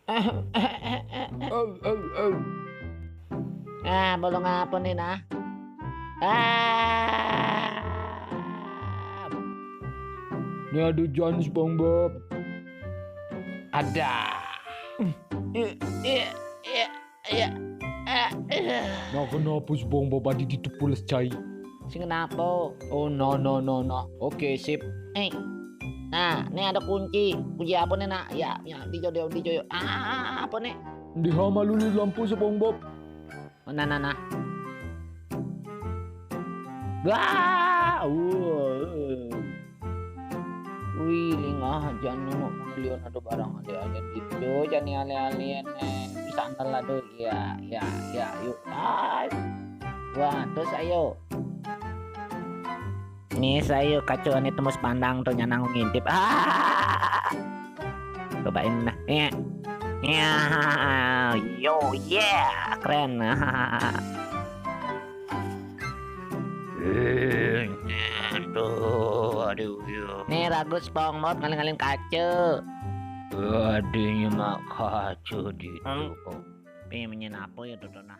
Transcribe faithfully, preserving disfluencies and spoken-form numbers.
Oh, oh, oh. Ah, bolong apa nih, nah? Ah. Ini ada hujan, SpongeBob. Ada. Iya, iya, iya, iya. Ah, iya. Nah, kenapa SpongeBob ada di tepules cai? Sing kenapa? Oh, no, no, no, no. Oke, sip. Eh. Nah, ini ada kunci. Kunci apa nih, nak? Ya, ya, dijo, dijo, dijo. Ah, apa nih? Di hama lulu lampu, SpongeBob. Oh, nah, nah, nah. Wah, wuh. Wih, lingah, jangan nengok Leonardo barang alien-alien gitu, jangan alien-alien, eh. Bisa antar lah tuh, ya, ya, ya, yuk. Ah, wah, terus ayo. Nih, saya kacu ini tembus pandang tuh, nyanang ngintip. Ah, cobain nah. Iya. Iya. Yo, yeah, keren. Eh, aduh, aduh, yo. Nih, ragu SpongeBob ngaling-ngaling kaca. Adanya mak kaca di Hmm. Tapi menyen apa ya, tuh, nah?